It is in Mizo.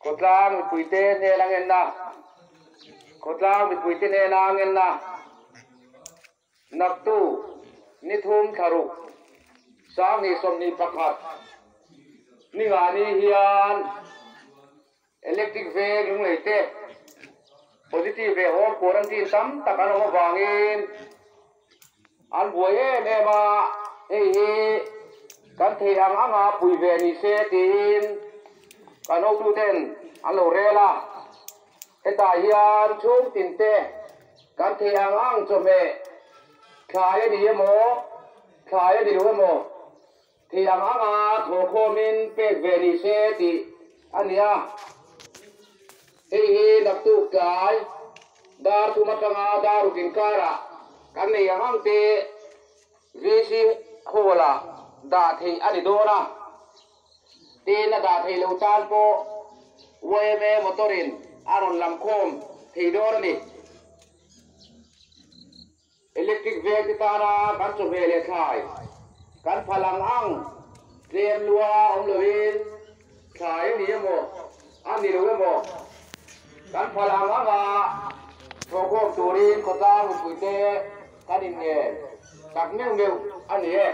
Khawtlang mipuite hnena ngenna Khawtlang mipuite hnena ngenna Naktu ni thum thlaruk 2021 ningani hian Electric veng lunglei te positive ve home quarantine tam tak an awm avangin an buai em em a, hei hi kan theih ang anga pui ve ni se tiin kan hotuten an lo rel a. Hetah hian chhung tin te kan theih ang ang chawhmeh thlai a ni emaw, thlai a ni lo emaw, Thei ang anga thawhkhawmin pek ve ni se tih a ni a. Hei hi naktuk tlai dar thum atanga dar ruk inkarah kan nei ang ang te VC Hall-ah dah theih a ni dawn a. Tin, a dah theih loh tan pawh yma motor-in a rawn lamkhawm thei dawn a ni. Electric veng te tana kan chawhmeh leh thlai kan phal ang ang tlem lua awm lovin thlai a ni emaw a ni lo emaw kan phal ang anga thawhkhawm turin khawtlang mipuite kan inngen tak meuh meuh a ni e.